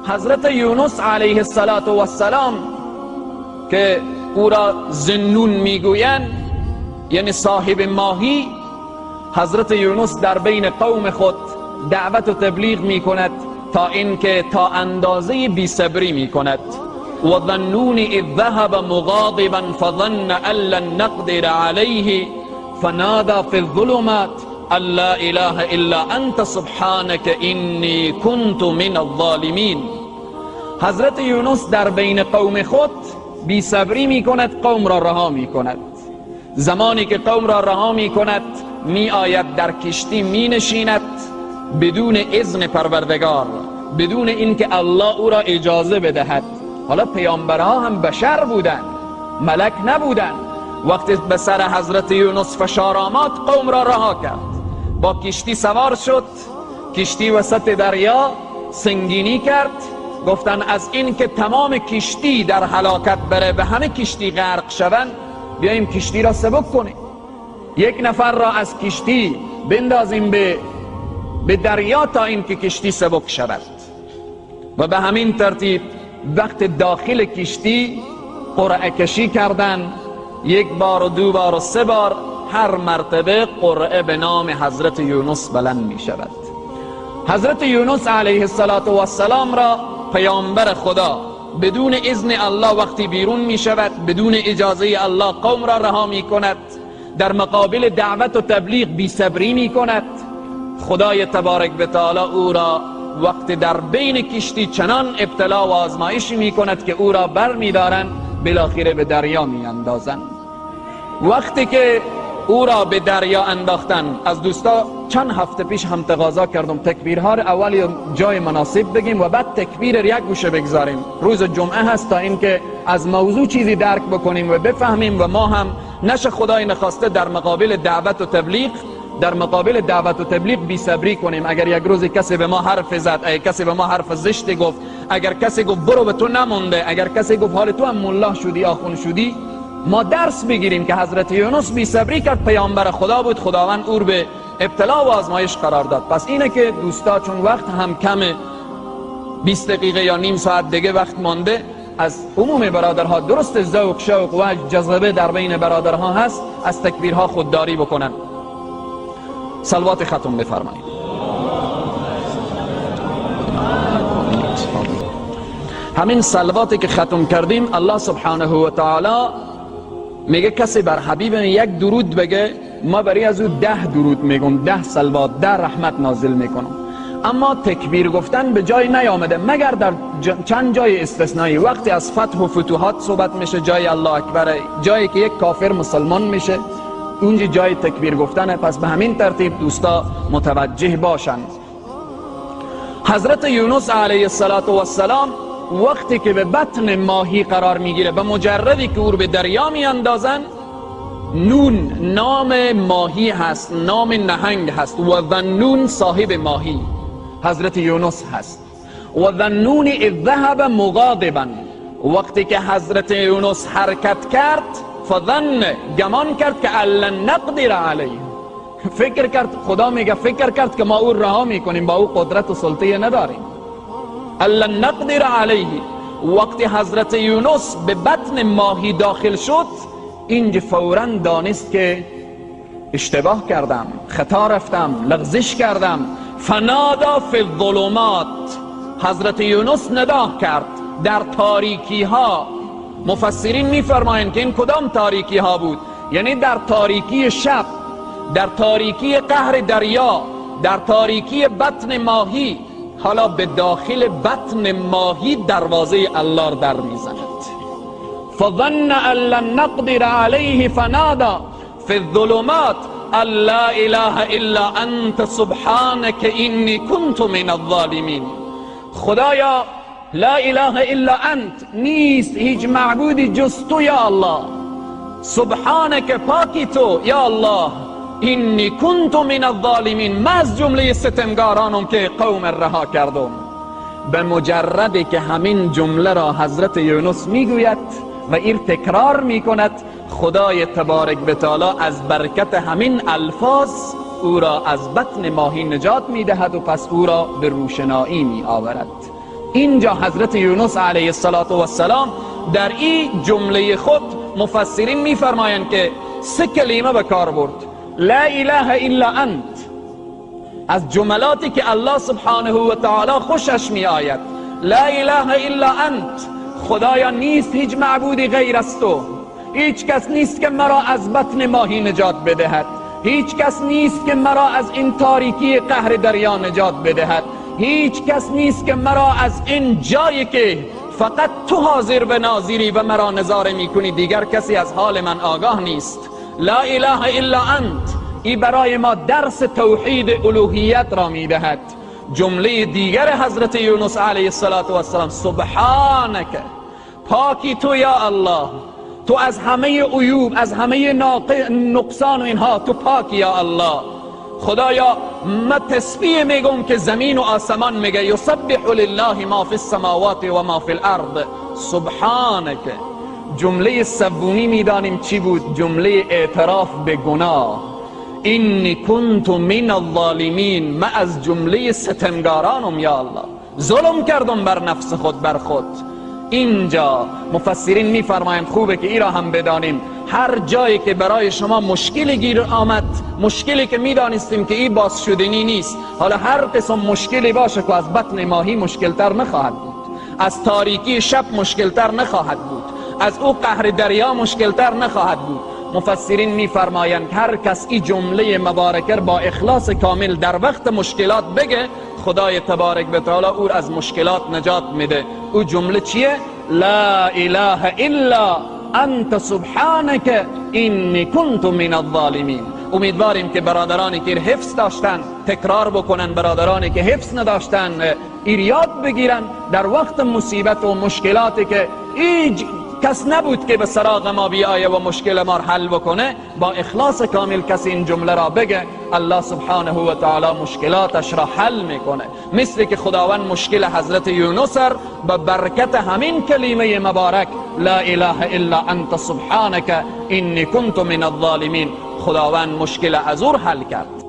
حضرت یونس علیه السلام که او را ذوالنون میگویند، یعنی صاحب ماهی، حضرت یونس در بین قوم خود دعوت و تبلیغ میکند تا اینکه تا اندازه بی‌صبری میکند. و ذوالنون اذ ذهب مغاضبا فظن ان لن نقدر علیه فنادى فی الظلمات ان لا اله الا انت سبحانك انی كنت من الظالمین. حضرت یونس در بین قوم خود بی‌صبری میکند، قوم را رها میکند. زمانی که قوم را رها میکند، می آید در کشتی می نشیند بدون اذن پروردگار، بدون اینکه الله او را اجازه بدهد. حالا پیامبرها هم بشر بودند، ملک نبودند. وقتی به سر حضرت یونس فشار آمد، قوم را رها کرد، با کشتی سوار شد، کشتی وسط دریا سنگینی کرد. گفتن از این که تمام کشتی در هلاکت بره، به همه کشتی غرق شوند، بیاییم کشتی را سبک کنیم، یک نفر را از کشتی بندازیم به دریا تا اینکه کشتی سبک شود. و به همین ترتیب وقت داخل کشتی قرعه کشی کردن، یک بار و دو بار و سه بار، هر مرتبه قرعه به نام حضرت یونس بلند می شود. حضرت یونس علیه السلام را پیامبر خدا بدون اذن الله وقتی بیرون می شود، بدون اجازه الله قوم را رها می کند، در مقابل دعوت و تبلیغ بی صبری می کند. خدای تبارک و تعالی او را وقت در بین کشتی چنان ابتلا و آزمایش می کند که او را بر می دارند، بالاخره به دریا می اندازند. وقتی که او را به دریا انداختن، از دوستا چند هفته پیش هم تقاضا کردم تکبیرها را اول جای مناسب بگیم و بعد تکبیر یک گوشه بگذاریم. روز جمعه هست تا اینکه از موضوع چیزی درک بکنیم و بفهمیم و ما هم نشه خدای نخواسته در مقابل دعوت و تبلیغ، در مقابل دعوت و تبلیغ بی صبری کنیم. اگر یک روزی کسی به ما حرف زد، اگر کسی به ما حرف زشت گفت، اگر کسی گفت برو به تو نمونده، اگر کسی گفت حال تو هم ملا شدی آخوند شدی، ما درس بگیریم که حضرت یونس بی صبری کرد، پیامبر خدا بود، خداوند او رو به ابتلا و آزمایش قرار داد. پس اینه که دوستا چون وقت هم کمه، 20 دقیقه یا نیم ساعت دیگه وقت مانده، از عموم برادرها درست ذوق، شوق و جذبه در بین برادرها هست، از تکبیرها خودداری بکنن. صلوات ختم بفرمایید. همین صلواتی که ختم کردیم، الله سبحانه و تعالی میگه کسی بر حبیب یک درود بگه، ما برای از او 10 درود میگم، 10 صلوات، 10 رحمت نازل میکنم. اما تکبیر گفتن به جای نیامده مگر در چند جای استثنایی. وقتی از فتح و فتوحات صحبت میشه، جای الله اکبر، جایی که یک کافر مسلمان میشه، اونجا جای تکبیر گفتنه. پس به همین ترتیب دوستا متوجه باشند. حضرت یونس علیه السلام وقتی که به بطن ماهی قرار میگیره، به مجردی که او رو به دریا میاندازن، نون نام ماهی هست، نام نهنگ هست، و ذنون صاحب ماهی حضرت یونس هست. و ذنون اذ ذهب مغاضبا، وقتی که حضرت یونس حرکت کرد، فظن گمان کرد که لن نقدر علیه، فکر کرد، خدا میگه فکر کرد که ما او رها میکنیم، با او قدرت و سلطه نداریم. لن نقدر علیه، وقتی حضرت یونس به بطن ماهی داخل شد، اینجا فوراً دانست که اشتباه کردم، خطا رفتم، لغزش کردم. فنادا فی الظلمات، حضرت یونس ندا کرد در تاریکی ها. مفسرین میفرمایند که این کدام تاریکی ها بود؟ یعنی در تاریکی شب، در تاریکی قهر دریا، در تاریکی بطن ماهی. حالا به داخل بطن ماهی دروازه الله در میزند. فظن ان لن نقدر علیه فنادى فی الظلمات ان لا اله الا انت سبحانك انی كنت من الظالمین. خدایا لا اله الا انت، نیست هیچ معبودی جز تو یا الله، سبحانك پاکی تو یا الله، انی کنت من الظالمین، من از جمله ستمگارانم که قوم رها کردم. به مجردی که همین جمله را حضرت یونس میگوید و ایر تکرار میکند، خدای تبارک و تعالی از برکت همین الفاظ او را از بطن ماهی نجات میدهد و پس او را به روشنایی می آورد. اینجا حضرت یونس علیه السلام در این جمله خود مفسرین میفرمایند که سه کلمه به کار برد: لا اله الا انت، از جملاتی که الله سبحانه و تعالی خوشش می آید. لا اله الا انت، خدایا نیست هیچ معبودی غیر از تو، هیچ کس نیست که مرا از بطن ماهی نجات بدهد، هیچ کس نیست که مرا از این تاریکی قهر دریا نجات بدهد، هیچ کس نیست که مرا از این جایی که فقط تو حاضر به ناظری و مرا نظاره میکنی، دیگر کسی از حال من آگاه نیست. لا اله الا انت، ای برای ما درس توحید الوهیت را میدهد. جمله دیگر حضرت یونس علیه السلام: سبحانک، پاکی تو یا الله، تو از همه عیوب، از همه نقصان و اینها تو پاکی یا الله. خدایا ما تسبیح میگم که زمین و آسمان میگه یسبح لله ما فی السماوات و ما فی الارض، سبحانک. جمله سومی میدانیم چی بود؟ جمله اعتراف به گناه، اینی کنت من الظالمین، ما از جمله ستمگارانم یا الله، ظلم کردم بر نفس خود، بر خود. اینجا مفسرین میفرمایند خوبه که ای را هم بدانیم، هر جایی که برای شما مشکلی گیر آمد، مشکلی که میدانستیم که ای باز شدنی نیست، حالا هر قسم مشکلی باشه که از بطن ماهی مشکلتر نخواهد بود، از تاریکی شب مشکلتر نخواهد بود، از او قهر دریا مشکلتر نخواهد بود. مفسرین میفرمایند هر کس این جمله مبارکه با اخلاص کامل در وقت مشکلات بگه، خدای تبارک و تعالی او از مشکلات نجات میده. او جمله چیه؟ لا اله الا انت سبحانك اینی کنت من الظالمین. امیدواریم که برادرانی که حفظ داشتن تکرار بکنن، برادرانی که حفظ نداشتن ایریاد بگیرن در وقت مصیبت و مشکلاتی که هیچ کس نبود که به سراغ ما بیایه و مشکل ما حل بکنه، با اخلاص کامل کسی این جمله را بگه، الله سبحانه و تعالی مشکلاتش را حل میکنه. مثل که خداوند مشکل حضرت یونس را به برکت همین کلمه مبارک لا اله الا انت سبحانك اینی کنت من الظالمین، خداوند مشکل از او حل کرد.